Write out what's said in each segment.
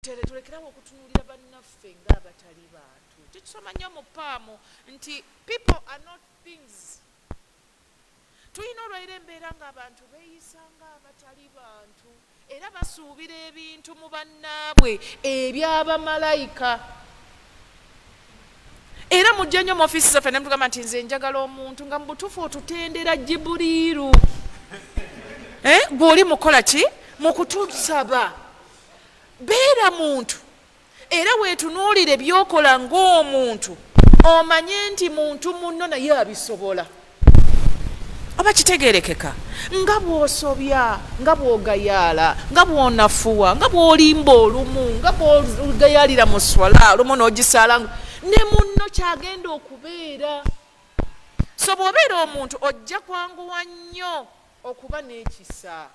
Tulekerawo okutunuulira bannaffe ng'abatali bantu. Tukisoma nnyo mu PAM nti people are not things. Tulina olwaira embeera ng'abantu beeyisa ng'abatali bantu, era basuubira ebintu mu bannaabwe ebyabamalayika. Era mujja nnyo mu ofiisi zaffe ne mutugamba nti nze njagala omuntu nga mu butuufu otutendera Jibuliiru. Gw'oli mukola ki mu kutusaba? Beera muntu era weetunuulire by'okola ng'omuntu, omanye nti muntu munno naye abisobola. Oba kitegeerekeka nga bw'osobya, nga bw'ogayaala, nga bw'onafuwa, nga bw'olimba olumu, nga bw'ogayaalira mu swala olumu n'ogisaala, ne munno kyagenda okubeera. So bw'obeera omuntu ojja kwanguwa nnyo okuba n'ekisa.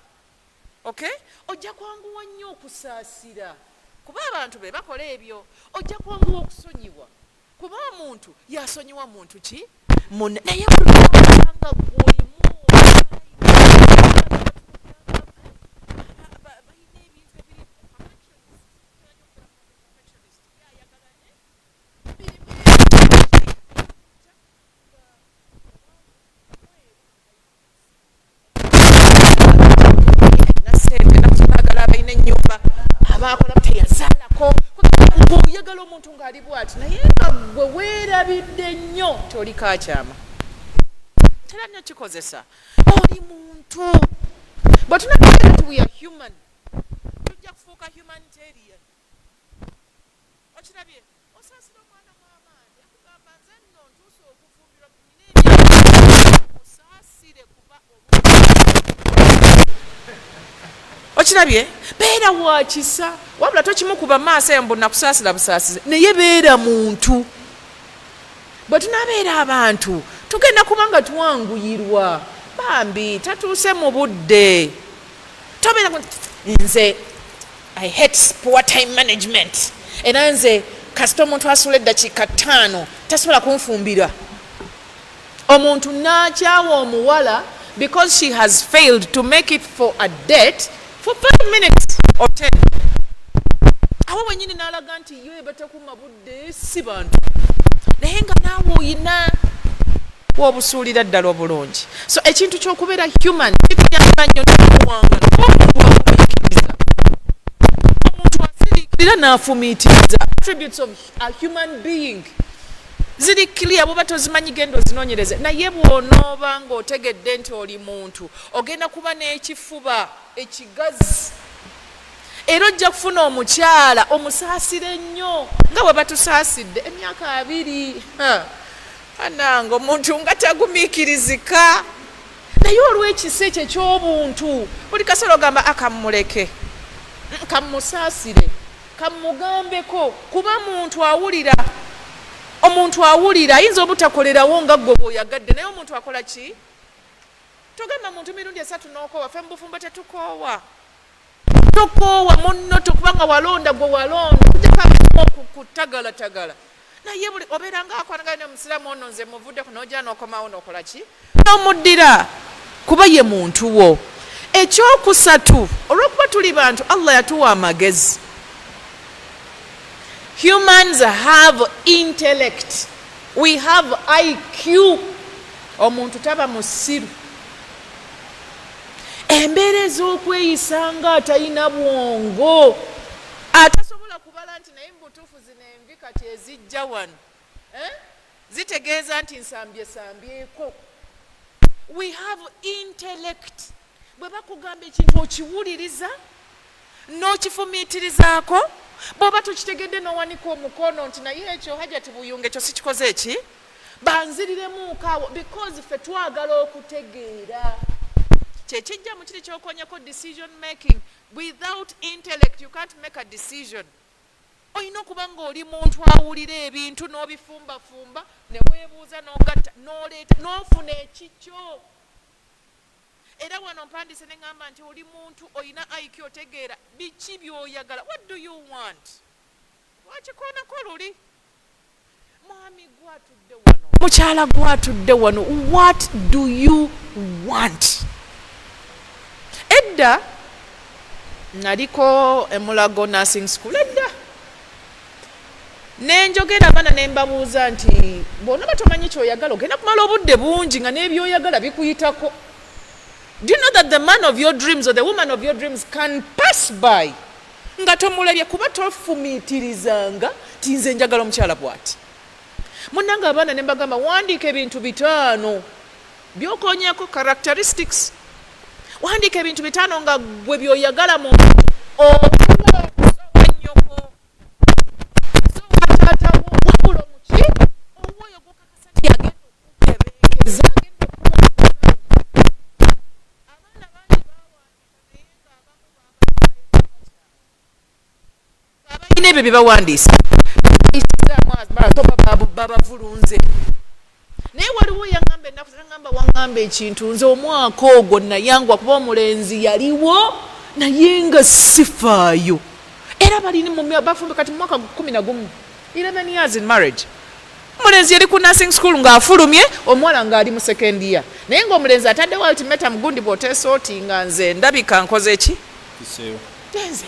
Okay? Ojja kwanguwa nnyo okusaasira, kuba abantu be bakola ebyo. Ojja kwanguwa okusonyiwa, kuba omuntu yasonyiwa muntu ki munne. Naye nga gwolimu balina ebintu ebiri perfectionist, ayagala ne sente nakuagala abalina ennyumba abakola teyazaalako. Oyagala omuntu ng'ali bwati, naye nga gwe weerabidde nnyo toli kakyama tera nnyo kikozesa. Oli muntu. Bwe tunategeera nti we are human, tujja kufuuka humanitarian. Okirabye, osaasira omwana w'abandi, akugamba nze nno ntuuse okufumbirwa, nina osaasire kuba. Okirabye, beera wa kisa, wabula tokimukuba maaso eyo mbu nakusaasira busaasize, naye beera muntu. Bwe tunabeera abantu tugenda kuba nga twanguyirwa. Bambi tatuuse mu budde, tobeera nze I hate poor time management, era nze kasita omuntu asuula eddakiika 5 tasobola kunfumbira. Omuntu n'akyawa omuwala because she has failed to make it for a date for 5 minutes or 10. Awo wenyini n'alaga nti yo ebatakuma budde si bantu, naye nga naawe oyina wobusuulira ddala obulungi. So ekintu ky'okubeera human kituyamba nnyo n'okuwanga omuntu afumiitiriza, omuntu asiriikirira n'afumiitiriza. Attributes of a human being ziri clear, bwoba tozimanyi genda ozinoonyereze. Naye bw'onooba ng'otegedde nti oli muntu, ogenda kuba n'ekifuba ekigazi, era ojja kufuna omukyala omusaasire ennyo nga bwe batusaasidde emyaka 20. Ananga omuntu nga tagumiikirizika, naye olw'ekisa ekyo eky'obuntu buli kaseera ogamba akammuleke, kammusaasire, kamugambeko, kuba muntu awulira. Omuntu awulira ayinza obutakolerawo nga ggwe bw'oyagadde, naye omuntu akola ki? Togamba muntu mirundi 3 n'okoowa. Ffe mu bufumbo tetukoowa. Tokoowa munno tokubanga walonda gwe walonda kujjako okutagalatagala, naye buli obeera nga akwanagana ne musiraamu ono nze muvuddeko, n'ojja n'okomawo n'okola ki n'omuddira, kuba ye muntu wo. Ekyokusatu, olw'okuba tuli bantu, Allah yatuwa amagezi. Humans have intellect, we have IQ. Omuntu taba musiru. Embeera ez'okweyisa nga atalina bwongo, atasobola kubala nti naye mu butuufu zino envi kati ezijja wano zitegeeza nti nsambye sambyeko. We have intellect. Bwe bakugamba ekintu okiwuliriza n'okifumiitirizaako, bw'oba tokitegedde n'owanika omukono nti naye ekyo Hajati Buyunga ekyo sikikoze eki banziriremuuko awo, because ffe twagala okutegeera. Kyekijja mu kiri kyokonyeko decision making. Without intellect you can't make a decision. Olina okuba ng'oli muntu awulira ebintu n'obifumbafumba ne weebuuza n'ogatta n'oleeta n'ofuna ekikyo. Era wano mpandiise ne ŋŋamba nti oli muntu olina IQ, otegeera biki by'oyagala. What do you want? Wakikoonako luli mwami gwatudde wano, mukyala gwatudde wano, what do you want? Edda naliko Emulago Nursing School edda. Nenjogera abaana ne mbabuuza nti bw'onoba tomanyi kyoyagala, ogenda kumala obudde bungi nga n'ebyoyagala bikuyitako. Do you know that the man of your dreams or the woman of your dreams can pass by nga tomulabye, kuba tofumiitirizanga ti nze njagala omukyala bw'ati? Munnange, abaana ne mbagamba, wandiika ebintu 5 byokonyeko, characteristics. Wandiika ebintu 5 nga gwe byoyagala mu owuwo, nnyoko, taatawo, wabula omuki owuwo gwokakasa nti agenda okutebenkeza, agenda okuwa. Abaana bangi bawandiika, naye ng'abamu abalina ebyo bye bawandiise babavulunze. Naye waliwo yaŋŋamba ennaku, yaŋŋamba, waŋŋamba ekintu, nze omwaka ogwo nayangwa kuba omulenzi yaliwo naye nga sifaayo. Era balini bafumbe kati mu mwaka 11, 11 years in marriage. Omulenzi yali ku nursing school ng'afulumye, omuwala ng'ali mu second year, naye ng'omulenzi ataddewo ultimatum, gundi bw'oteesooti nga nze ndabika nkoze ki? Nze.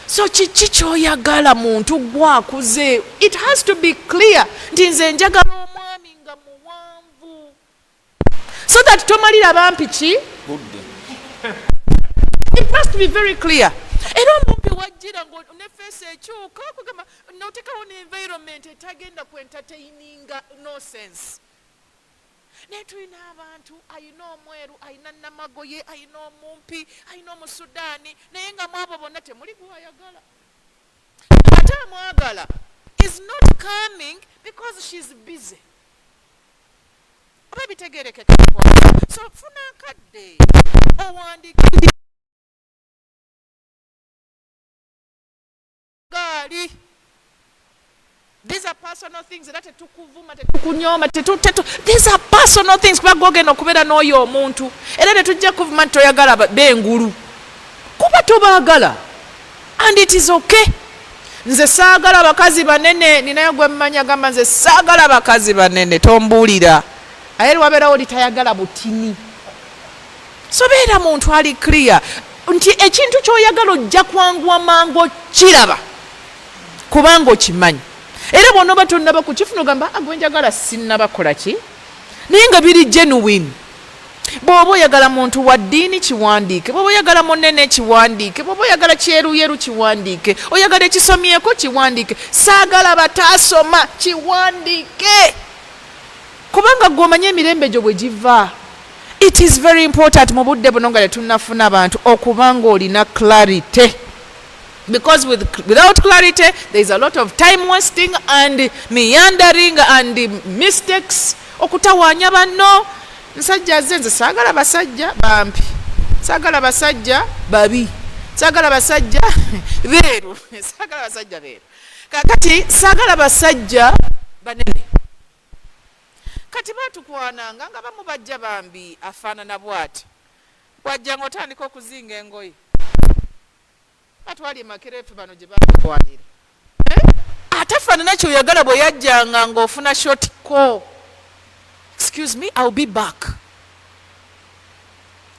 So kiki kyoyagala muntu gwakuze? It has to be clear nti nze njagala omwami nga muwanvu, so that tomalira bampi ki. Budde. It must be very clear. Era omumpi wajjira nga ne face ekyuka, kugamba notekawo ne environment etagenda ku entertaininga nonsense. Naye tulina abantu, ayina omweru, ayina namagoye, ayina omumpi, ayina omusudaani, naye nga mwabo bonna temuli gwayagala. Ate amwagala is not coming because she's busy. Oba bitegerekeka? So funa akadde owandiike gaali. These are personal things, era tetukuvuma, tetukunyooma, these are personal things, kuba gogenda okubeera n'oyo omuntu. Era tetujja kuvuma nti toyagala bengulu, kuba tobaagala, and it is okay. Nze saagala bakazi banene. Ninayo gwe mmanyi agamba, nze saagala bakazi banene, tombuulira. Aye wabeerawo litayagala butini. So beera muntu ali clear nti ekintu ky'oyagala ojja kwanguwa mangu okiraba, kubanga okimanyi. Era bw'onooba tonnaba kukifuna, ogamba, "Ah, gwe njagala sinnabakola ki," naye nga biri genuine. Bw'oba oyagala muntu wa ddiini, kiwandiike. Bw'oba oyagala munene, kiwandiike. Bw'oba oyagala kyeruyeru, kiwandiike. Oyagala ekisomyeko, kiwandiike. Saagala bataasoma, kiwandiike, kubanga gwe omanye emirembe gyo bwe giva. It is very important mu budde buno nga tetunnafuna bantu okuba nga olina clarity, because without clarity there is a lot of time wasting and meandering and mistakes, okutawaanya banno. Nsajja azze, nze saagala basajja bampi, saagala basajja babi, saagala basajja beeru, saagala basajja beeru, kakati saagala basajja banene. Kati batukwananga nga bamu bajja bambi afaanana bw'ati, bwajja nga otandika okuzinga engoye. Batwali emakerefu bano gye batukwanira. Eh? Atafaanana kyoyagala bwe yajjanga ng'ofuna short call, "Excuse me, I'll be back."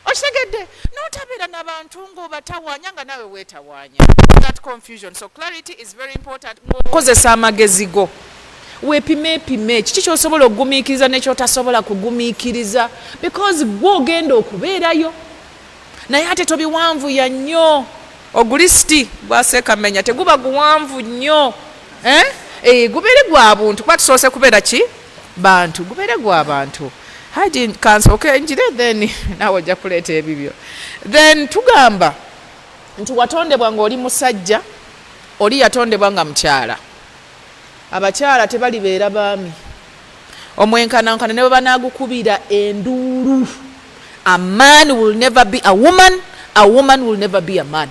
Okitegedde? N'otabeera n'abantu ng'obatawaanya nga naawe weetawaanya, that confusion. So clarity is very important, ng'okozesa amagezi go, weepime epime kiki kyosobola okugumiikiriza nekyotasobola kugumiikiriza, because gwe ogenda okubeerayo. Naye ate tobiwanvuya nnyo. Ogulisiti gwaseekamenya teguba guwanvu nnyo, eh? Eh, gubeere gwa buntu, kuba tusoose kubeera ki? Bantu. Gubeere gwa bantu. Haji, kansooke njire, then naawe ojja kuleeta ebibyo. Then tugamba nti watondebwa ng'oli musajja, oli yatondebwa nga mukyala. Abakyala tebalibeera baami. Omwenkanankana ne bwe banaagukubira enduulu, a man will never be a woman, a woman will never be a man.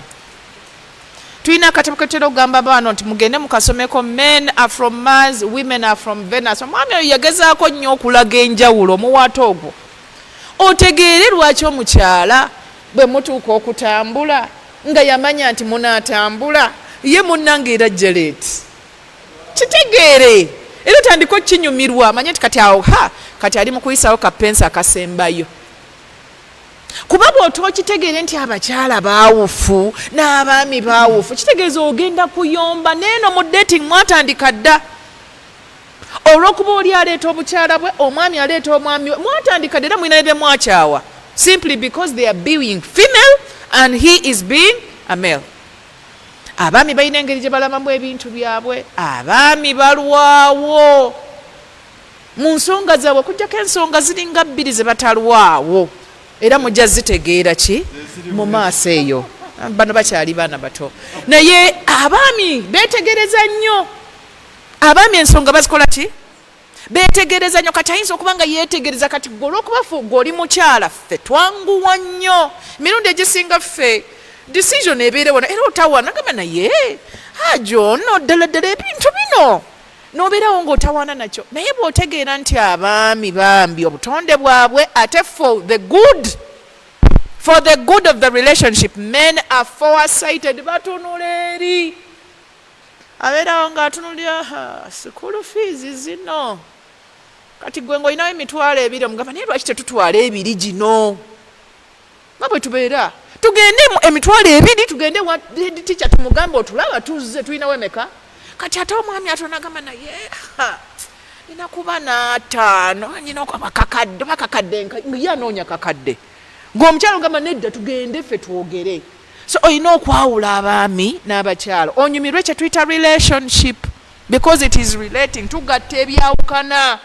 Tulina akatabo ketutera okugamba abaana nti mugende mukasomeko, Men Are From Mars, Women Are From Venus. Omwami oyo yagezaako nnyo okulaga enjawulo. Omuwaata ogwo otegeere lwaki omukyala bwe mutuuka okutambula nga yamanya nti munaatambula, ye munnange era jeleti. Kitegeere era otandika okinyumirwa, manye nti kati awo ha kati ali mu kuyisawo kapensa akasembayo. Kuba bw'otookitegeere nti abakyala baawufu n'abaami baawufu, kitegeeza ogenda kuyomba. Neeno mu dating mwatandika dda, olw'okuba oli aleeta obukyala bwe, omwami aleeta omwami we, mwatandika dda era mulina ne bye mwakyawa simply because they are being female and he is being a male. Abaami balina engeri gye balabamu ebintu byabwe. Abaami balwawo mu nsonga zaabwe, okuggyako ensonga ziringa bbiri ze batalwawo, era mujja zitegeera ki mu maaso eyo. Bano bakyali baana bato, naye abaami beetegereza nnyo. Abaami ensonga bazikola ki, beetegereza nnyo. Kati ayinza okuba nga yeetegereza. Kati gwe olwokuba gwe oli mukyala, ffe twanguwa nnyo. Emirundi egisinga ffe decision ebeere wano era otawaana, gamba naye ajo no ddala ddala ebintu bino n'obeerawo ng'otawaana nakyo. Naye bw'otegeera nti abaami bambi obutonde bwabwe, ate for the good of the relationship, men are foresighted, batunula eri. Abeerawo ng'atunulira school fees zino. Kati gwe ng'olinawo 20,000, omugamba, "Naye lwaki tetutwala ebiri gino?" Nga bwe tubeera tugende 20,000, tugende wa head teacher tumugambe otulaba tuzze tulinawo emeka. Kati ate omwami atonagamba, "Naye nina kuba n'ataano, nina kakadde oba kakadde." Ye anoonya kakadde, ng'omukyalo ngamba, "Nedda, tugende ffe twogere." So olina okwawula abaami n'abakyalo, onyumirwe kye tuyita relationship, because it is relating, tugatta ebyawukana.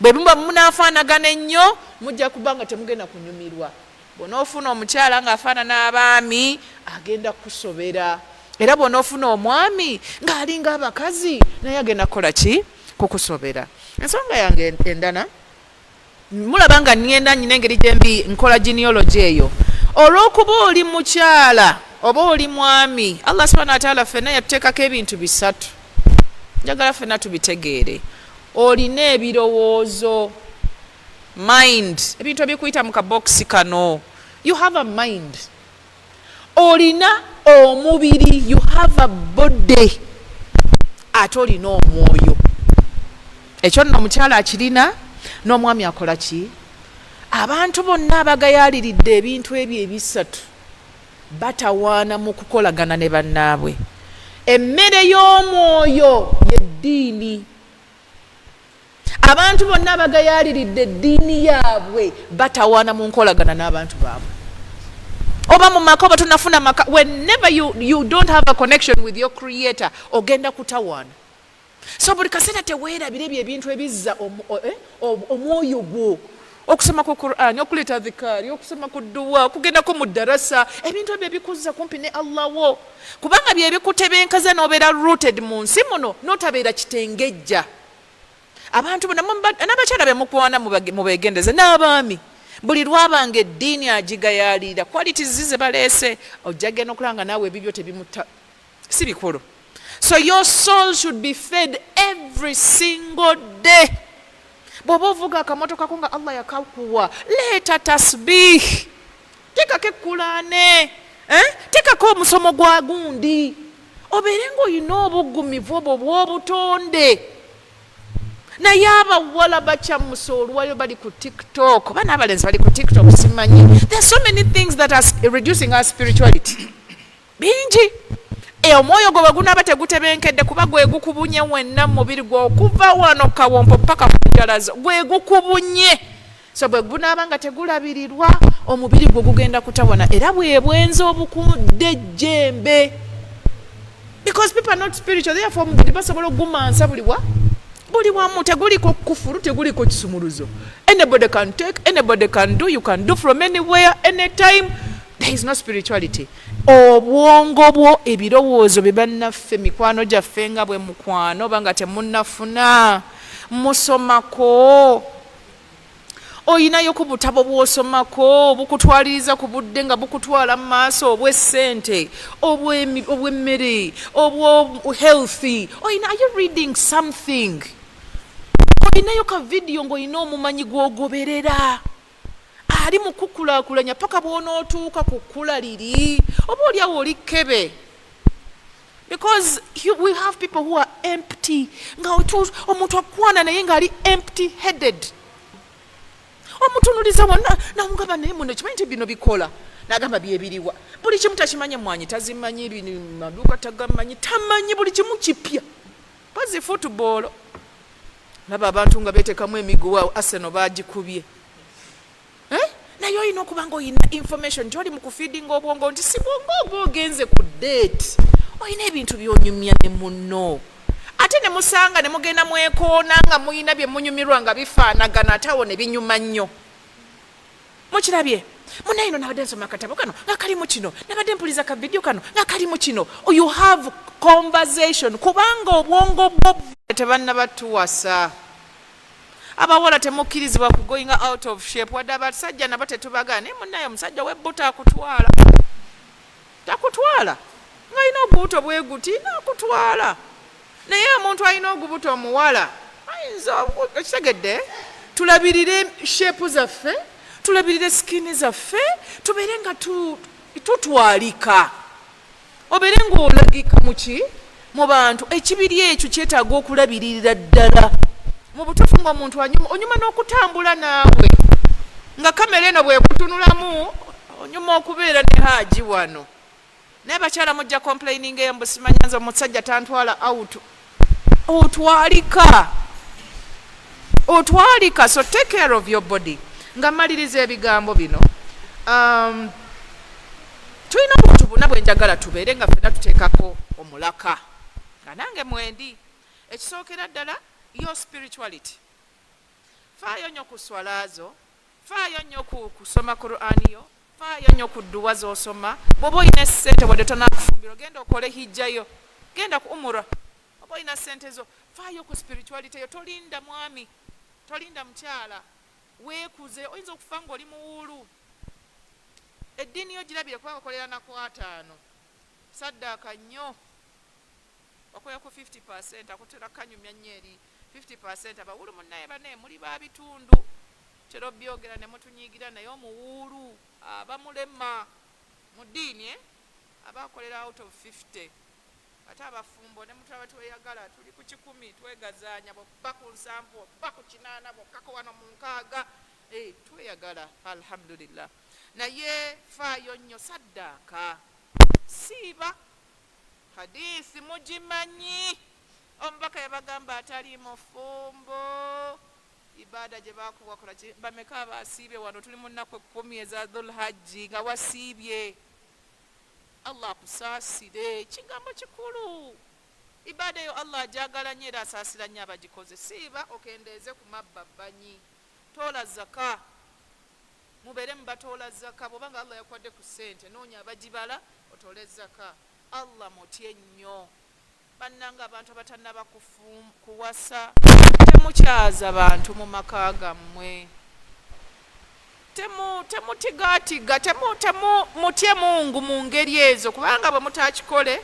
Bwe muba munaafaanagana ennyo, mujja kuba nga temugenda kunyumirwa. Bw'onoofuna omukyala ng'afaanana abaami, agenda kukusobera, era bw'onoofuna omwami ng'alinga abakazi, naye agenda kukola ki? Kukusobera. Ensonga yange endala, mulaba nga ngenda nyina engeri gyembi nkola genealogy eyo. Olw'okuba oli mukyala oba oli mwami, Allah subhana wataala ffenna yatuteekako ebintu bisatu. Njagala ffenna tubitegeere. Olina ebirowoozo, mind, ebintu ebikuyita mu kabokisi kano. You have a mind. Olina omubiri, you have a body. Ate olina omwoyo. Ekyo nno omukyala akirina n'omwami akola ki? Abantu bonna abagayaliridde ebintu ebyo ebisatu batawaana mu kukolagana ne bannaabwe. Emmere y'omwoyo yeddiini. Abantu bonna abagayaliridde eddiini yaabwe batawaana mu nkolagana n'abantu baabwe, oba mu maka oba tonafuna maka. Whenever you don't have a connection with your creator, ogenda kutawaana. So buli kaseera teweerabira ebyo ebintu ebizza omwoyo gwo: okusoma ku Quran, okuleeta dhikaari, okusoma ku dduwa, okugendako mu ddarasa. Ebintu ebyo ebikuzza kumpi ne Allah wo, kubanga byebikutebenkaza n'obeera rooted mu nsi muno, n'otabeera kitengejja. Abantu bonna n'abakyala bemukwana mubegendeze, n'abaami, buli lwabanga eddiini agigayalira, qualities ze baleese, ojja genda okulaba nga naawe ebibyo tebimuta, si bikulu. So your soul should be fed every single day. Bw'oba ovuga akamotoka ko nga Allah yakakuwa, leeta tasbih, teekako ekkulaane, eh? Teekako omusomo gwa gundi, obeere ng'olina obuggumivu obwo bw'obutonde. Naye abawala bakyamusa olwayo, bali ku TikTok, oba n'abalenzi bali ku TikTok, simanyi. There are so many things that are reducing our spirituality, bingi. Omwoyo gwe bwe gunaaba tegutebenkedde, kuba gwe gukubunye wenna mu mubiri gwe okuva wano kawompo paka ku njalazo, gwe gukubunye. So bwe gunaaba nga tegulabirirwa, omubiri gwe gugenda kutawana, era bwe bwenzi obukudde ejjembe, because people are not spiritual. Therefore omubiri basobola okugumansa buli wa buli wamu. Teguliko kufuru, teguliko kisumuluzo. Anybody can take, anybody can do, you can do from anywhere, anytime. There is no spirituality. Obwongo bwo, ebirowoozo bye bannaffe, mikwano gyaffe, nga bwe mukwano oba nga temunnafuna, musomako, oyinayo ku butabo bw'osomako bukutwaliriza ku budde nga bukutwala mu maaso, obw'essente, obw'emmere, obwo healthy. Oyina, are you reading something? Oyinayo ka vidiyo ng'olina omumanyi gw'ogoberera ali mu kukulaakulanya paka bw'onootuuka ku kkula liri, oba oliawo oli kkebe? Because we have people who are empty, nga omuntu akwana naye ng'ali empty headed. Omutunuliza wonna namugamba, naye muno kimanyi nti bino bikola, nagamba byebiriwa. Buli kimu takimanyi, emwanyi tazimanyi, maduuka tagamanyi, tamanyi, buli kimu kipya. Pozi football, laba abantu nga beteekamu emiguwa, Arsenal bagikubye, eh? Naye olina okuba nga olina information nti oli mu kufeedinga obwongo, nti si bwongo oba ogenze ku date, olina ebintu byonyumya ne munno, ate ne musanga ne mugenda mwekoona nga muyina bye munyumirwa nga bifaanagana, ate awo ne binyuma nnyo. Mukirabye munaye ino, nabadde nsoma akatabo kano nga kalimu kino, nabadde mpuliza ka video kano nga kalimu kino. You have conversation, kubanga obwongo bwo tebannabatuwasa. Abawala temukkirizibwa ku going out of shape, wadde abasajja nabo tetubagana, naye munaye omusajja webbuta akutwala, takutwala ng'alina obubuto bwe guti, naakutwala. Naye omuntu alina ogubuto omuwala ayinza okitegedde. Tulabirire shape zaffe, tulabirire skin zaffe, tubeere nga tutwalika, obeere ng'olagika muki mu bantu. Ekibiri ekyo kyetaaga okulabiririra ddala mu butuufu, ng'omuntu onyuma n'okutambula naawe nga kamera eno bwekutunulamu, onyuma okubeera ne haaji wano. Naye bakyala mujja complaining eyo, mbu simanya nze omusajja tantwala out. Otwalika, otwalika. So take care of your body. Nga maliriza ebigambo bino, tulina obuntu buna bwenjagala tubeere nga ffenna tuteekako omulaka, nga nange mwendi. Ekisookera ddala, your spirituality. Faayo nnyo ku swala zo, faayo nnyo ku kusoma Qur'ani yo, faayo nnyo ku dduwa z'osoma. Bw'oba olina essente, wadde tonakufumbirwa, genda okole hijjayo, genda ku umura oba olina ssente zo. Faayo ku spirituality yo. Tolinda mwami, tolinda mukyala, weekuze. Oyinza okufa ng'oli muwuulu. Eddiini yo girabire, kubanga okolera naku 50, saddaaka nnyo, wakolera ku 50, akutera kanyumya nnyo eri 50. Abawuulu munnaye banaye muli ba bitundu, tera obyogera ne mutunyiigira, naye omuwuulu aba mulema mu ddiini, eh? Aba akolera out of 50. Ate abafumbo ne mutulaba tweyagala, tuli ku 100, twegazaanya, bwokka ku 70, bwokka ku 80, bwokkako wano mu 60. Eh, tweyagala, alhamdulillah. Naye faayo nnyo, saddaaka, siiba. Hadiisi mugimanyi, omubaka yabagamba atali mufumbo ibaada gye bakuwa kola. Bameka abasiibye wano? Tuli mu nnaku 10 eza Dhulhajji, nga wasiibye, Allah akusaasire. Kigambo kikulu, ibaada eyo Allah ajagala nnyo era asaasira nnyo abagikoze. Siiba, okendeeze ku mabbabbanyi, toola zaka, mubeere mubatoola zaka. Bwobanga Allah yakuwadde ku ssente, noonya abagibala otoole zaka. Allah mutye nnyo. Bannanga, abantu abatannaba kuwasa, temukyaza bantu mu maka gammwe, temutigatiga, mutye Mungu mu ngeri ezo, kubanga bwe mutakikole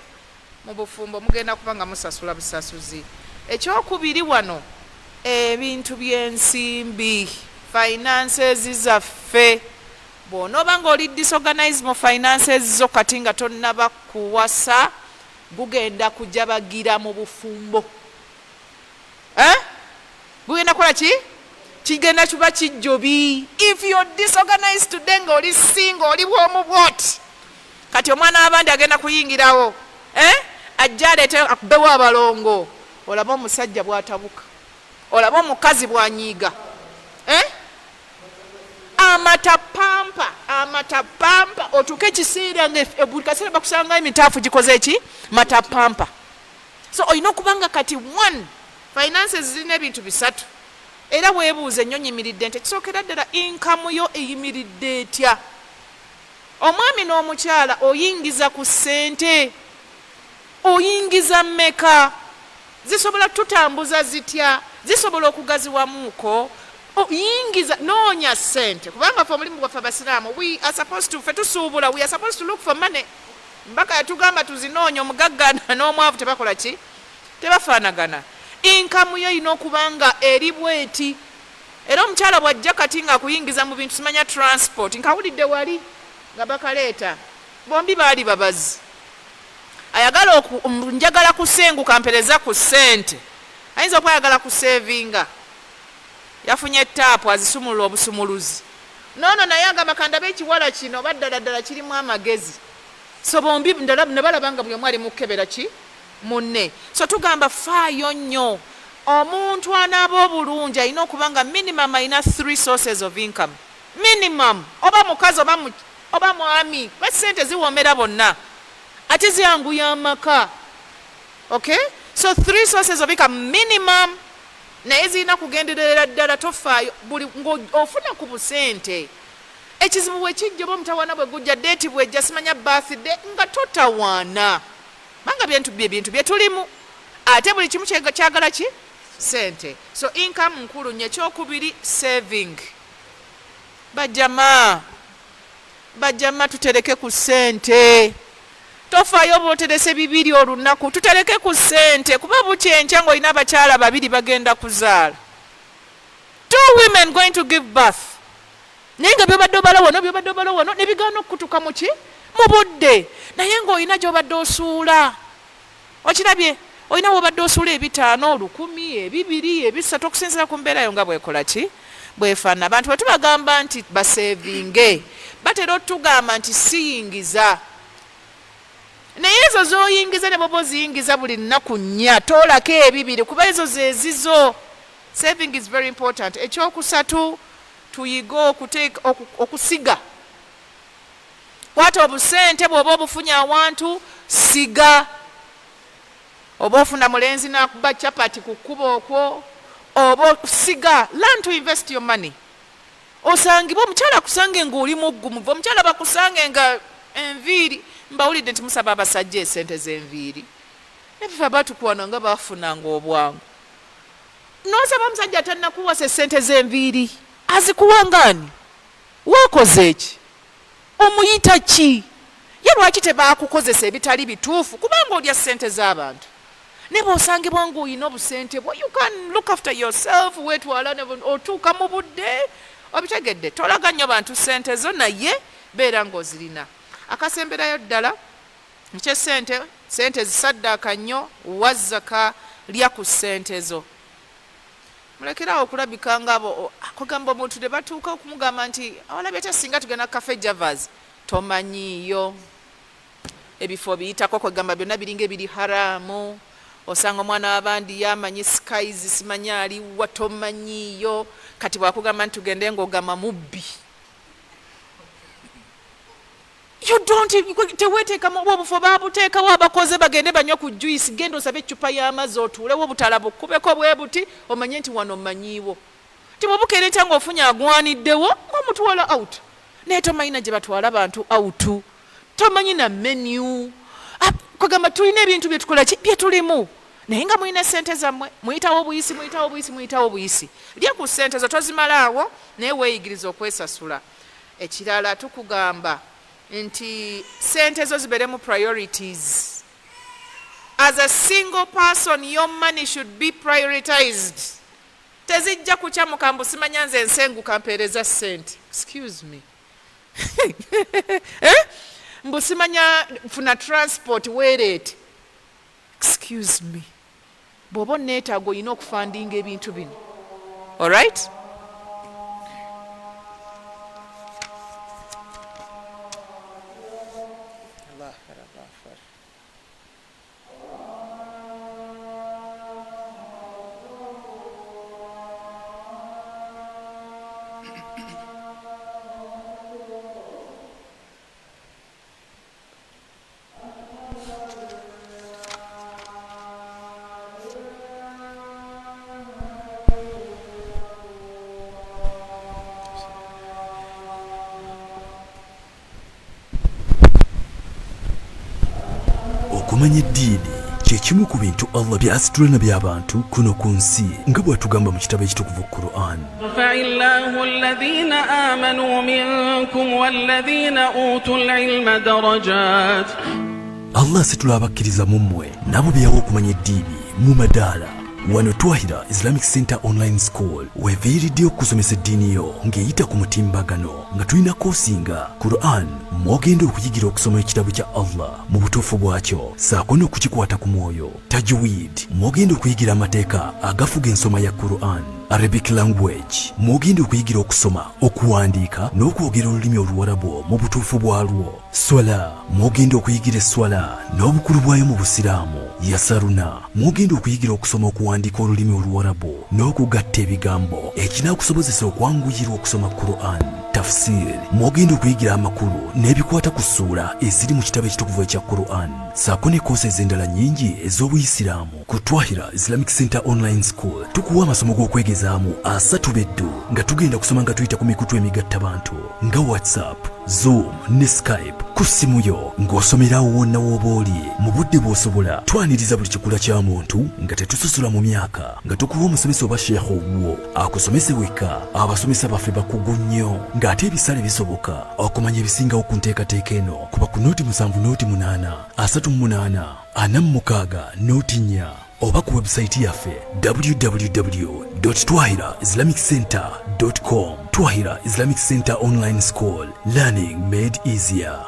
mu bufumbo mugenda kuba nga musasula busasuzi. Ekyokubiri wano, ebintu by'ensimbi, finances zaffe. Bw'onooba ng'oli disorganize mu finances zo kati nga tonnaba kuwasa, gugenda kujabagira mu bufumbo, eh? Gugenda kukola ki? Kigenda kuba kijjobi. If you're disorganized today, ng'oli single, oli bwomu bwoti, kati omwana w'abandi agenda kuyingirawo, eh? Ajja aleete akubewo abalongo, olabe omusajja bw'atabuka, olabe omukazi bw'anyiiga, eh? Amatapampa, amatapampa, otuuke ekiseera nga buli kaseera bakusanga emitaafu gikoze eki matapampa. So olina okuba nga kati one, finances zirina ebintu bisatu, era weebuuze nnyo, nyimiridde nti ekisookera ddala, income yo eyimiridde etya? Omwami n'omukyala, oyingiza ku ssente, oyingiza mmeka? Zisobola tutambuza zitya? Zisobola okugaziwamuuko? Yingiza, noonya ssente, kubanga fe omulimu gwaffe abasiraamu, we are supposed to, fe tusuubula, we are supposed to look for money. Mbaka yatugamba tuzinoonya. Omugagga n'omwavu tebakola ki? Tebafaanagana. Income yo erina okuba nga eri bweti. Era omukyala bw'ajja kati ng'akuyingiza mu bintu, simanya transport, nkawulidde wali nga bakaleeta, bombi baali babazi, ayagala njagala kusenguka, mpereza ku ssente, ayinza okuba ayagala kusevinga. Yafunye taapu azisumulula obusumuluzi. Noono naye agamba kandabe ekiwala kino oba ddala ddala kirimu amagezi. So bombi ne balaba nga buli omu ali mu kukebera ki munne. So tugamba faayo nnyo. Omuntu anaaba obulungi alina okuba nga minimum alina 3 sources of income. Minimum oba mukazi oba oba mwami kuba ssente ziwoomera bonna ate zyanguya amaka. Okay? So 3 sources of income minimum naye zirina kugenderera ddala tofaayo buli ng'ofuna ku busente ekizibu bwe kijja oba omutawaana bwe gujja deeti bwejja simanya birthday nga totawaana banga bintu bye bintu bye tulimu ate buli kimu kyagala ki sente so income nkulu nnyo ekyokubiri saving bajama bajama tutereke ku sente tofaayo oba oterese bibiri olunaku tutereke ku sente kuba bukya enkya ng'olina abakyala babiri bagenda kuzaala 2 women going to give birth naye nga byobadde obala wano byobadde obala wano ne bigaana okukutuka muki mu budde naye ng'olina gy'obadde osuula okirabye olina wobadde osuula ebitaano olukumi ebibiri ebisatu okusinziira ku mbeera yo nga bwekola ki bwefaanana abantu bwe tubagamba nti basevinge batera otugamba nti siyingiza naye ezo zoyingiza ne bwoba oziyingiza buli nnaku nnya toolako ebibiri kuba ezo zezizo. Saving is very important. Ekyokusatu tuyige okuteeka okusiga. Kwata obusente bw'oba obufunye awantu siga. Oba ofuna mulenzi n'akuba chapati ku kkubo okwo oba okusiga. Learn to invest your money. Osangibwe omukyala akusange ng'oli muggumuvu, omukyala bakusange nga enviiri. Mbawulidde nti musaba abasajja esente z'enviiri. Naye ffe abaatukwana nga baafunanga obwangu. N'osaba omusajja atannakuwasa esente z'enviiri azikuwa ng'ani? Wakoze ki? Omuyita ki? Ye lwaki tebaakukozesa ebitali bituufu kubanga olya ssente z'abantu. Naye bw'osangibwa ng'olina obusente bwo you can look after yourself, weetwala otuuka mu budde obitegedde. Tolaga nnyo bantu ssente zo naye beera ng'ozirina. Akasemberayo ddala eky'essente, ssente zisaddaaka nnyo, wa zaka, lya ku ssente zo. Mulekere awo okulabika nga abo kugamba omuntu ne batuuka okumugamba nti olabye otya singa tugenda ku Cafe Javas, tomanyiiyo ebifo biyitako kwegamba byonna biringa ebiri haraamu osanga omwana w'abandi yamanyi skies simanyi aliwa tomanyiiyo kati bwakugamba nti tugende ng'ogamba mubbi. You don't, teweteekamu oba obufo babuteekawo abakoze bagende banywe ku juice genda osabe eccupa y'amazzi otuulewo obutala bukkubeko bwe buti omanye nti wano mmanyiiwo nti bw'obukeera enkya ng'ofunye agwaniddewo ng'omutwala out naye tomanyi na gye batwala bantu out tomanyi na menu kwegamba tulina ebintu bye tukola ki bye tulimu naye nga mulina ssente zammwe muyitawo obuyisi muyitawo obuyisi muyitawo obuyisi lya ku ssente zo tozimalaawo naye weeyigiriza okwesasula. Ekirala tukugamba nti ssente zo zibeeremu priorities. As a single person your money should be prioritized. Tezijja kukyamuka mbu simanya nze nsenguka mpeereza ssente. Excuse me. Eh? Mbu simanya funa transport weereete. Excuse me. Bw'oba onneetaaga olina okufandinga ebintu bino. Alright? Okumanya eddiini kye kimu ku bintu Allah by'asitula nabyo abantu kuno ku nsi nga bw'atugamba mu kitabo ekitukuvu Quran. Yarfa'illahu alladhina amanu minkum walladhina utul ilma darajat. Allah asitula abakkiriza mu mmwe n'abo be yawa okumanya eddiini mu madaala. Wano Twahira Islamic Center Online School weviiriddeyo okukusomesa eddiini yo ng'eyita ku mutimbagano nga tulina koosi nga Quran mw'ogenda okuyigira okusoma ekitabo kya Allah mu butuufu bwakyo ssaako n'okukikwata ku mwoyo, Tajweed mw'ogenda okuyigira amateeka agafuga ensoma ya Quran. Arabic language mw'ogenda okuyigira okusoma, okuwandiika n'okwogera olulimi Oluwarabu mu butuufu bwalwo. Swala mw'ogenda okuyigira esswala n'obukulu bwayo mu Busiraamu. Yasaruna mw'ogenda okuyigira okusoma okuwandiika olulimi Oluwarabu n'okugatta ebigambo ekinaakusobozesa okwanguyirwa okusoma Quran. Tafsir mw'ogenda okuyigira amakulu n'ebikwata ku ssuula eziri mu kitabo ekitukuvu ekya Quran ssaako ne koosi ez'endala nnyingi ez'Obuyisiraamu. Ku Twahira Islamic Center Online School tukuwa amasomo g'okwegezaamu asatu beddu nga tugenda kusoma nga tuyita ku mikutu emigattabantu nga WhatsApp, Zoom ne Skype ku ssimu yo ng'osomerawo wonna w'oba oli mu budde bw'osobola. Twaniriza buli kikula kya muntu nga tetusosola mu myaka nga tukuwa omusomesa oba sheikh owuwo akusomese wekka. Abasomesa baffe bakugu nnyo ng'ate ebisale bisoboka. Okumanya ebisingawo ku nteekateeka eno kuba ku nooti 7 nooti 8 38 46 nooti 4 oba ku webusayiti yaffe www twahira islamic center com. Twahira Islamic Center Online School, learning made easier.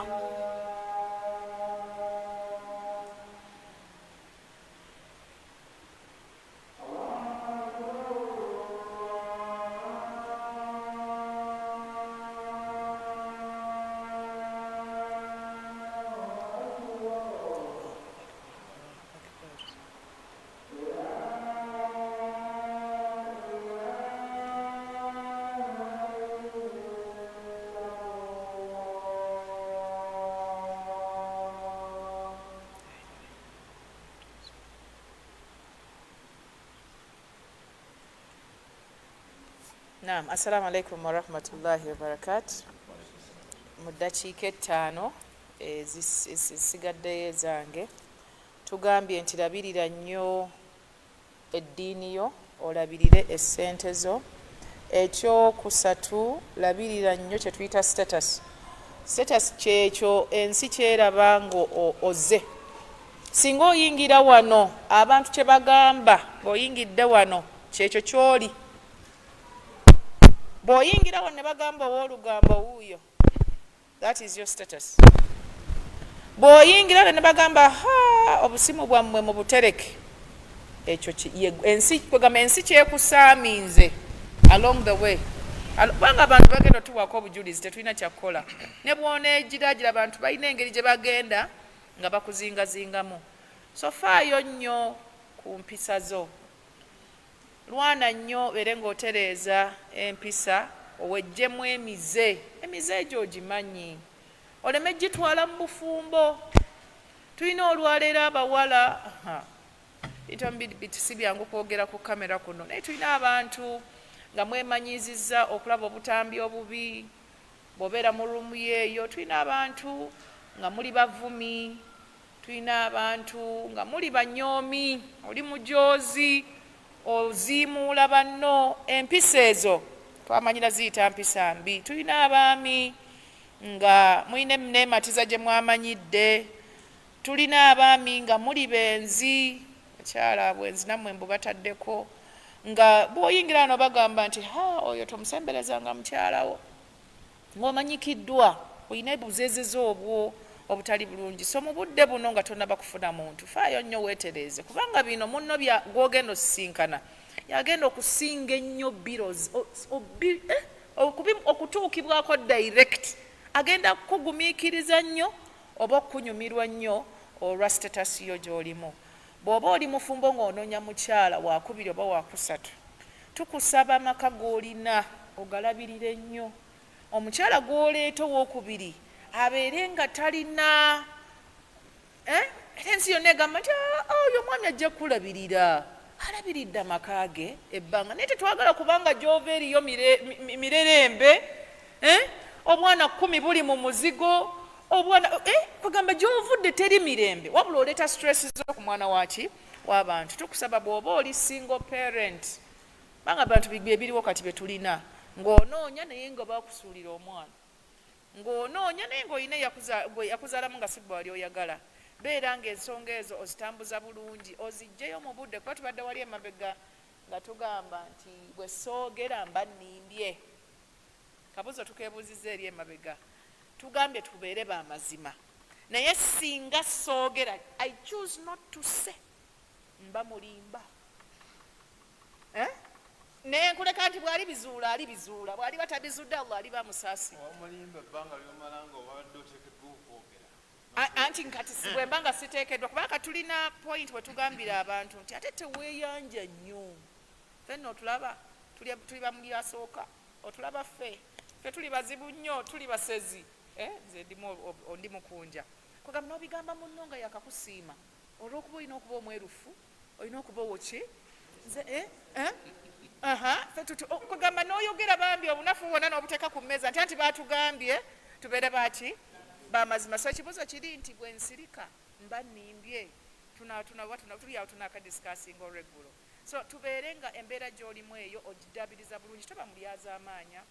Naam, assalamu alaikum warahmatullahi wabarakatu. Mu ddakiika ettaano ezisigaddeyo ezange, tugambye nti labirira nnyo eddiini yo, olabirire essente zo. Ekyokusatu, labirira nnyo kye tuyita status. Status kyekyo ensi kyeraba nga oze. Singa oyingira wano, abantu kye bagamba ng'oyingidde wano kyekyo ky'oli. Bw'oyingira wano ne bagamba ow'olugambo wuuyo, that is your status. Bw'oyingira wano ne bagamba ha obusimu bwammwe mubutereke, ekyo ensi kwegamba ensi kyekusaaminze along the way. Kubanga abantu bagenda otuwaako obujulizi, tetulina kyakukola. Ne bw'oneegiraagira abantu balina engeri gye bagenda nga bakuzingazingamu. So faayo nnyo ku mpisa zo, lwana nnyo obeere ng'otereeza empisa, owejjemu emize. Emize egyo ogimanyi, oleme gitwala mu bufumbo. Tulina olwaleero abawala, si byangu kwogera ku kamera kuno, naye tulina abantu nga mwemanyiizizza okulaba obutambi obubi bw'obeera mu ruumu yeeyo. Tulina abantu nga muli bavumi, tulina abantu nga muli banyoomi, oli mujoozi, oziimuula banno. Empisa ezo twamanyira ziyita mpisa mbi. Tulina abaami nga mulina neematiza gye mwamanyidde. Tulina abaami nga muli benzi, bakyala bwenzi nammwe mbu bataddeko, nga bw'oyingira wano bagamba nti ha oyo tomusemberezanga mukyalawo, ng'omanyikiddwa olina obuzeezeze obwo obutali bulungi. So mu budde buno nga tonnaba kufuna muntu, faayo nnyo weetereeze, kubanga bino munno gw'ogenda osisinkana yagenda okusinga ennyo okutuukibwako direct, agenda kukugumiikiriza nnyo oba okukunyumirwa nnyo olwa status yo gy'olimu. Bw'oba oli mufumbo ng'onoonya mukyala wakubiri oba wakusatu, tukusaba amaka g'olina ogalabirire nnyo. Omukyala gw'oleeta owokubiri abeere nga talina era ensi yonna egamba nti oyo omwami ajja kukulabirira, alabiridde amaka ge ebbanga, naye tetwagala kubanga gy'ova eriyo mirerembe, obwana 10 buli mu muzigo, obwana kugamba gy'ovudde teri mirembe, wabula oleeta stress zo ku mwana waki w'abantu. Tukusaba bw'oba oli single parent, banga abantu bye biriwo kati bye tulina, ng'onoonya naye nga bakusuulira omwana, ng'onoonya naye ng'olina yakuzaalamu nga si gwe wali oyagala, beera ng'ensonga ezo ozitambuza bulungi, oziggyeyo mu budde, kuba tubadde wali emabega nga tugamba nti bwe soogera mba nnimbye. Kabuzo tukeebuuzizza eri emabega, tugambye tubeere ba mazima, naye singa soogera, I choose not to say, mba mulimba. Naye nkuleka nti bw'ali bizuula ali bizuula, bw'aliba tabizudde Allah aliba amusaasira. Omulimba ebbanga ly'omala nga obadde oteekeddwa okwogera. Anti kati bwe mba nga siteekeddwa, kubanga tulina point we tugambira abantu nti ate teweeyanja nnyo. Ffe nno otulaba tuli bamuli asooka, otulaba ffe ffe tuli bazibu nnyo, tuli basezi. Nze ndi mukunja. Kugamba n'obigamba munno nga yakakusiima, olw'okuba olina okuba omwerufu, olina okuba owoki nze, eh? Aha, ffe kugamba n'oyogera bambi obunafu bwonna n'obuteeka ku mmeeza nti anti baatugambye tubeere baki bamazima. So ekibuuzo kiri nti bwe nsirika mba nnimbye, tuli awo tunaakadiscussinga olweggulo. So tubeere nga embeera gy'olimu eyo ogiddabiriza bulungi, toba mulyazaamaanya,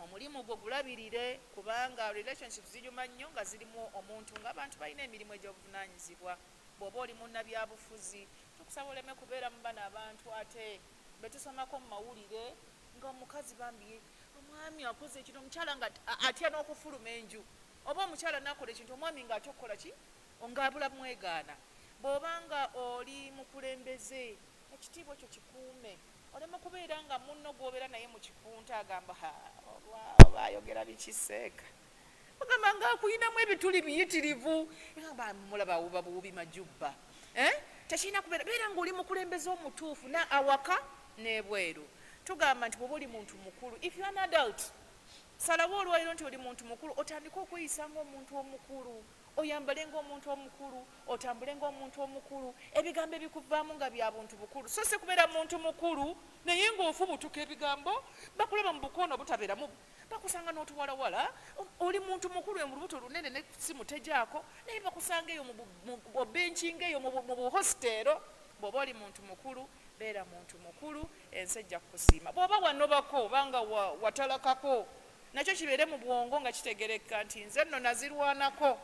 omulimu gwo gulabirire, kubanga relationships zinyuma nnyo nga zirimu omuntu, ng'abantu balina emirimu egy'obuvunaanyizibwa. Bw'oba oli munnabyabufuzi, tukusaba oleme kubeera mu bano abantu ate be tusomako mu mawulire nga omukazi bambi omwami akoze ekintu, omukyala nga atya n'okufuluma enju, oba omukyala n'akola ekintu omwami ng'atya okukola ki, ng'abula mwegaana. Bw'oba nga oli mukulembeze, ekitiibwa ekyo kikuume, oleme kubeera nga munno gw'obeera naye mu kikunta agamba, ha, oba ayogera bikiseeka, ogamba ng'akuyinamu ebituli biyitirivu, gamba mulaba awuba buwubi majubba. Tekirina kubeera, beera ng'oli mukulembeze omutuufu na awaka n'ebweru. Tugamba nti bw'oba oli muntu mukulu, if you are an adult, salawo olwaliro nti oli muntu mukulu, otandike okweyisa ng'omuntu omukulu, oyambale ng'omuntu omukulu, otambule ng'omuntu omukulu, ebigambo ebikuvaamu nga bya buntu bukulu. So si kubeera muntu mukulu naye ng'ofubutuka ebigambo, bakulaba mu bukono obutabeeramu, bakusanga n'otuwalawala, oli muntu mukulu mu lubuto lunene ne simu tejaako, naye bakusanga eyo mu obenkinga eyo mu buhositeero. Bw'oba oli muntu mukulu, beera muntu mukulu, ensi ejja kukusiima. Bw'oba wanobako obanga watalakako, nakyo kibeere mu bwongo nga kitegereka nti nze nno nazirwanako.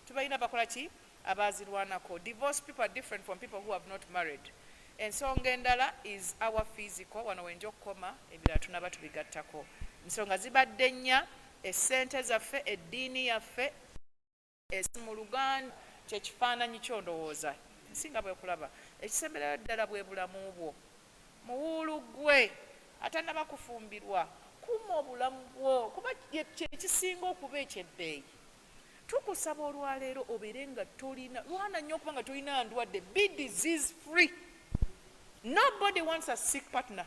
Tubalina bakola ki abazirwanako. Divorced people are different from people who have not married. Ensonga endala is our physical, wano wenja okukoma, ebirala tunaba tubigattako. Ensonga zibadde nnya: essente zaffe, eddiini yaffe, mu Luganda kyekifaananyi kyondowooza nsinga bwekulaba, ekisemberayo ddala bwe bulamu bwo. Muwuulu ggwe atannaba kufumbirwa, kuuma obulamu bwo, kuba kyekisinga okuba ekyebbeeyi. Tukusaba olwaleero obeere nga tolina lwana nnyo okuba nga tolina ndwadde, be disease free. Nobody wants a sick partner,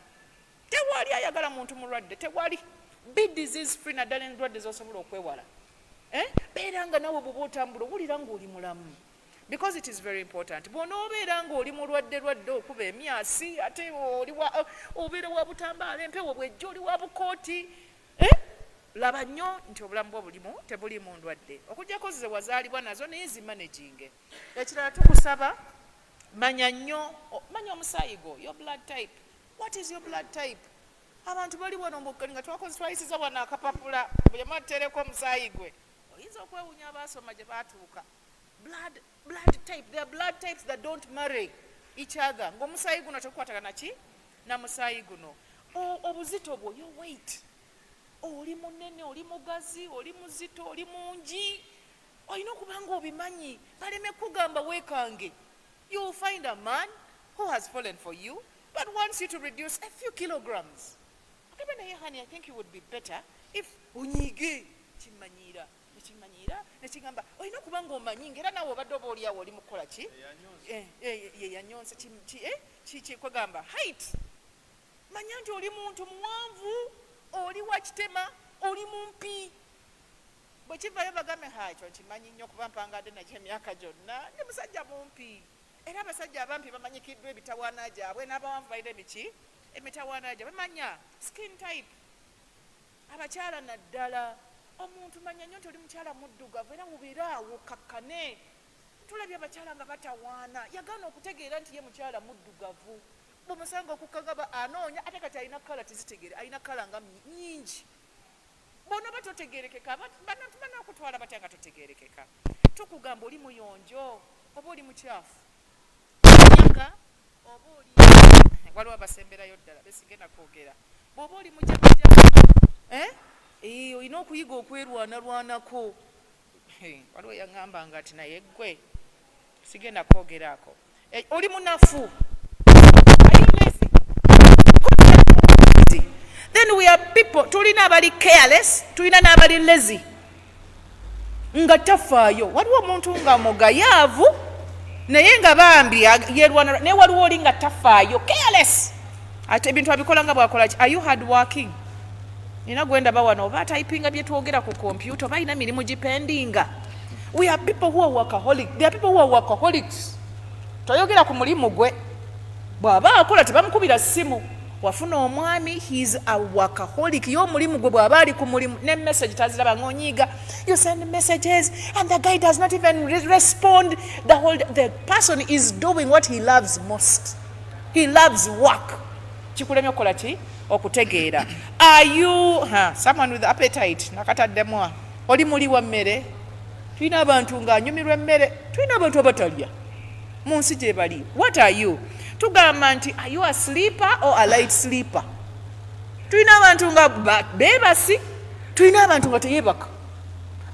tewali ayagala muntu mulwadde, tewali. Be disease free, naddala endwadde z'osobola okwewala. Beera nga nawe bw'oba otambula owulira ng'oli mulamu, because it is very important. Bw'onoobeera ng'oli mulwadde lwadde, okuba emyasi, ate obeera wa butambaala, empewo bwejja oli wa bukooti, Laba nnyo nti obulamu bwo bulimu tebuli mu ndwadde, okuggyako ze wazaalibwa nazo, naye zimanaginge. Ekirala tukusaba manya nnyo, manya omusaayi gwo, your blood type. What is your blood type? Abantu bali wano nga twakoze twayisiza wano akapapula, buli omu atuteereko omusaayi gwe. Oyinza okwewuunya abaasoma gye baatuuka. Blood type, there are blood types that don't marry each other, ng'omusaayi guno tekukwatagana ki na musaayi guno. Obuzito bwo, your weight, oli munene, oli mugazi, oli muzito, oli mungi, olina okuba nga obimanyi, baleme kugamba weekange. You will find a man who has fallen for you but wants you to reduce a few kilograms. Ogambe naye, honey, I think you would be better if onyiige. Kimanyiira nekimanyiira nekigamba olina okuba nga omanyi ngaera naawe obadde oba oliawo oli mukukola ki, ye yanyonse kwegamba height. Manya nti oli muntu muwanvu, oli wa kitema, oli mumpi. Bwe kivayo bagambe, ha, ekyo nkimanyi nnyo kuba mpangadde nakyo emyaka gyonna, ndi musajja mumpi. Era abasajja abampi bamanyikiddwa emitawaana gyabwe, n'abawanvu balina emiki emitawaana gyabwe. Manya skin type. Abakyala naddala, omuntu manya nnyo nti oli mukyala muddugavu, era wubeere awo kakkane. Tulabye abakyala nga batawaana, yagaana okutegeera nti ye mukyala muddugavu. Bwemusanga okukagaba anoonya, ate kati alina colour tezitegeere, alina colour nga nnyingi. Bw'onoba totegeerekeka, banakutwala batya nga totegeerekeka? Tukugamba oli muyonjo oba oli mukyafu, myaka oba oli, waliwo abasemberayo ddala besigenda kwogera. Bw'oba oli mujagujagu, olina okuyiga okwerwanalwanako. Waliwo yaŋŋambanga nti naye ggwe sigenda kwogeraako. Oli munafu. Are you lazy? Then we are people, tulina abali careless, tulina n'abali lazy, nga tafaayo. Waliwo omuntu nga mugayaavu naye nga bambi yerwana, naye waliwo oli nga tafaayo, careless, ate ebintu abikola nga bwakola ki. Are you hard working? Nina gwendaba wano oba atayipinga bye twogera ku kompyuta, oba alina mirimu gipendinga. We are people who are workaholic. There are people who are workaholics. Toyogera ku mulimu gwe, bw'aba akola tebamukubira ssimu. Wafuna omwami, he's a workaholic, ye omulimu gwe bw'aba ali ku mulimu ne message taziraba, ng'onyiiga. You send messages and the guy does not even respond. The person is doing what he loves most. He loves work. Kikulemye okukola ki? Okutegeera. Are you someone with appetite? Nakataddemu oli muli wa mmere. Tulina abantu ng'anyumirwa emmere, tulina abantu abatalya mu nsi gye bali. What are you? Tugamba nti, are you a sleeper or a light sleeper? Tulina abantu nga beebasi, tulina abantu nga teyeebaka,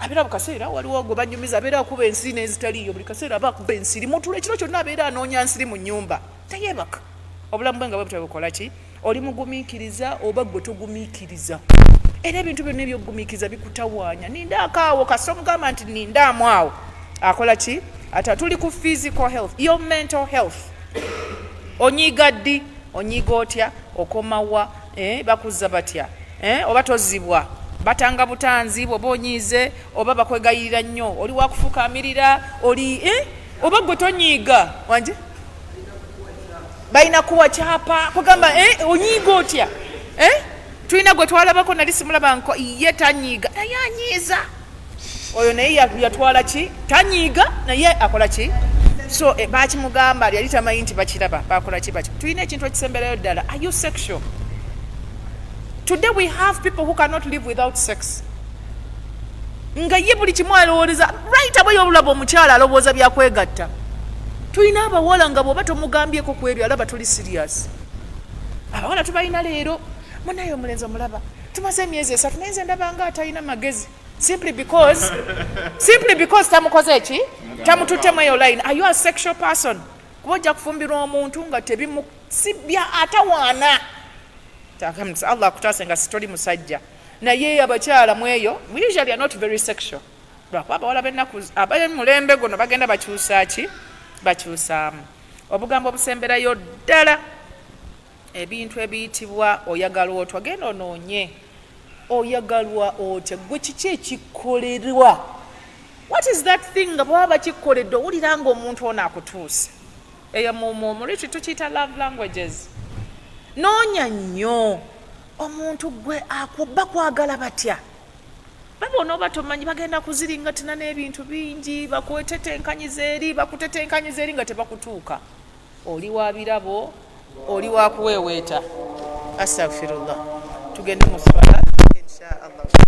abeera bu kaseera. Waliwo gwe banyumiza abeera akuba ensiri n'ezitaliiyo, buli kaseera aba akuba ensiri mutula, ekiro kyonna abeera anoonya nsiri mu nnyumba, teyeebaka. Obulamu bwe nga bwe butyo bukola ki? Oli mugumiikiriza oba gwe togumiikiriza? Era ebintu byonna ebyokugumiikiriza bikutawaanya. Nindaako awo, kasita omugamba nti nindaamu awo, akola ki? Ate tuli ku physical health, your mental health. Onyiiga ddi? Onyiiga otya? Okomawa? Bakuzza batya? Oba tozibwa, batanga butanzi bwoba onyiize, oba bakwegayirira nnyo, oli wakufukamirira oli oba gwe tonyiiga? Wanje balina kuwa kyapa kugamba onyiiga otya? Tulina gwe twalabako, nali simulaba nko, ye tanyiiga naye anyiiza oyo, naye yatwala ki? Tanyiiga naye akola ki? So bakimugamba, yali tamanyi nti bakiraba, bakola ki? Baki. Tulina ekintu ekisemberayo ddala. Are you sexual? Today we have people who cannot live without sex, nga ye buli kimu alowooleza right away. Olulaba omukyala alowooza byakwegatta. Tulina abawala nga bw'oba tomugambyeko ku ebyo alaba tuli serious. Abawala tubalina leero, munaye omulenzi omulaba tumaze emyezi 3, naye nze ndaba nga atalina magezi, simply because tamukoze eki, tamututtemu eyo line. Are you a sexual person? Kuba ojja kufumbirwa omuntu nga tebimusibya, atawaana. Allah akutaase nga sitoli musajja. Naye abakyala mweyo, we usually are not very sexual, lwakuba abawala b'ennaku abamulembe guno bagenda bakyusa ki, bakyusaamu. Obugambo obusemberayo ddala, ebintu ebiyitibwa oyagalwa otwa. Genda onoonye oyagalwa otya, gwe kiki ekikolerwa? What is that thing nga bwaba bakikoledde owulira nga omuntu ono akutuuse? Eyo mu retreat tukiyita love languages. Noonya nnyo omuntu gwe bakwagala batya. Baba onooba tomanyi, bagenda kuziringatina n'ebintu bingi, bakwetetenkanyiza eri, bakutetenkanyiza eri nga tebakutuuka. Oli wa birabo, oli wa kuweeweeta? Astagfirullah. Tugende mu swala, insha Allah.